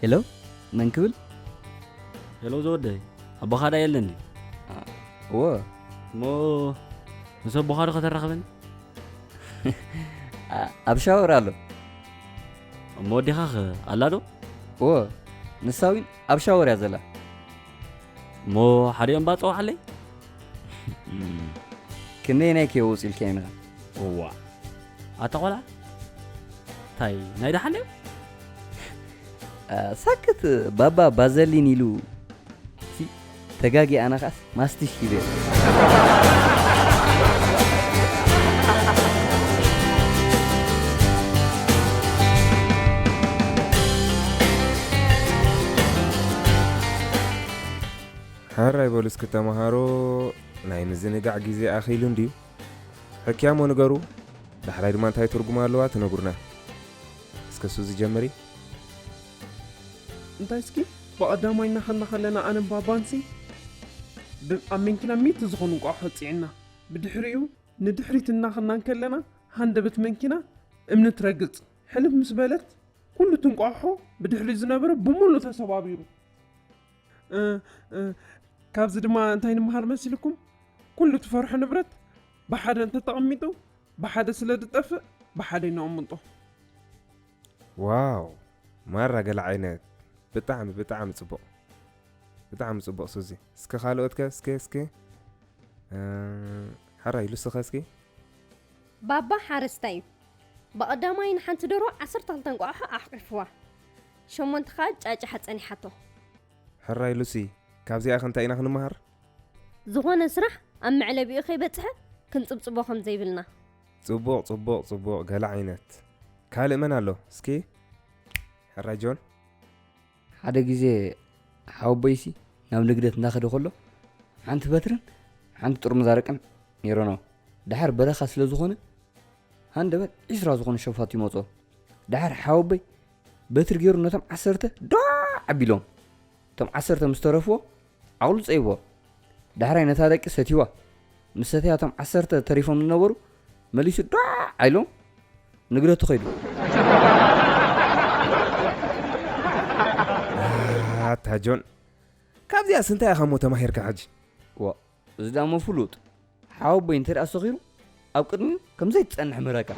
ሄሎ፣ መን ክብል? ሄሎ ዝወደይ፣ ኣቦኻ ዳ የለኒ? እወ። እሞ ምስ ኣቦኻ ዶ ከተራኽበኒ? ኣብ ሻወር ኣሎ። እሞ ወዲኻ ኸ ኣላ ዶ? እወ፣ ንሳ እውን ኣብ ሻወር እያ ዘላ። እሞ ሓደ እምባ ጸውዓለይ። ክንደየናይ ከየወፅ ኢልካ ኢንኻ? እዋ ኣታ ቆልዓ፣ እንታይ ናይ ደሓን ድዩ? ሳክት፣ ባባ ባዘሊን ኢሉ ሲ ተጋጊ፣ ኣነ ኻስ ማስቲሽ ሂበ። ሕራይ በሉ እስኪ ተምሃሮ፣ ናይ ምዝንጋዕ ግዜ ኣኺሉ እንድዩ። ሕክያሞ ንገሩ፣ ዳሕራይ ድማ እንታይ ትርጉም ኣለዋ ትነግሩና። እስከ ሱዚ ጀምሪ። እንታይ እስኪ ብቐዳማይ እናኸድና ከለና ኣነን ባባንሲ ብ- ኣብ መንኪና ሚእቲ ዝኾኑ እንቋቑሖ ፅዒና፣ ብድሕሪኡ ንድሕሪት እናኸድና እንከለና ሃንደበት መንኪና እምኒ ትረግፅ። ሕልፍ ምስ በለት ኩሉ እቲ እንቋቑሖ ብድሕሪት ዝነበረ ብምሉእ ተሰባቢሩ። እ፣ እ፣ ካብዚ ድማ እንታይ ንምሃር መሲልኩም? ኩሉ ትፈርሖ ንብረት ብሓደ እንተተቐሚጡ ብሓደ ስለ ዝጠፍእ ብሓደ ይነቕምጦ። ዋው፣ ማራ ገለ ዓይነት። ብጣዕሚ ብጣዕሚ ጽቡቕ፣ ብጣዕሚ ጽቡቕ ሱዚ። እስከ ካልኦት ከ እስከ እስከ እ፣ ሕራይ ሉሲ ኸ እስኪ። ባባ ሓረስታይ እዩ። ብቐዳማይ ንሓንቲ ደርሆ ዓሰርተ ክልተ እንቋቑሖ ኣሕቂፍዋ። ሸሞንተ ኸኣ ጫጭሓ ጸኒሓቶ። ሕራይ ሉሲ፣ ካብዚኣ ኸ እንታይ ኢና ክንመሃር? ዝኾነ ስራሕ ኣብ መዕለቢኡ ከይበጽሐ ክንጽብጽቦ ከም ዘይብልና። ጽቡቕ ጽቡቕ ጽቡቕ፣ ገለ ዓይነት። ካልእ መን ኣሎ እስኪ? ሕራይ ጆን። ሓደ ግዜ ሓወቦይሲ ናብ ንግደት እናኸደ ከሎ ሓንቲ በትርን ሓንቲ ጥርሙዝ ኣረቅን ነይረኖ። ድሓር በረኻ ስለ ዝኾነ ሃንደበት ዒስራ ዝኾኑ ሸፋቱ ይመፅኦ። ድሓር ሓወቦይ በትሪ ገይሩ ነቶም ዓሰርተ ዶ ኣቢሎም፣ እቶም ዓሰርተ ምስ ተረፍዎ ዓቕሉ ፀይዎ። ዳሕራይ ነታ ደቂ ሰትይዋ። ምስ ሰተያ እቶም ዓሰርተ ተሪፎም ዝነበሩ መሊሱ ዳዕ ኢሎም ንግደቱ ኸይዱ። ኣታ ጆን፣ ካብዚኣስ እንታይ ኢኻ እሞ ተማሂርካ ሕጂ? ዋ፣ እዚ ደኣ እሞ ፍሉጥ ሓወቦይ እንተ ደኣ ሰኺሩ ኣብ ቅድሚኡ ከም ዘይትጸንሕ ምረቃ።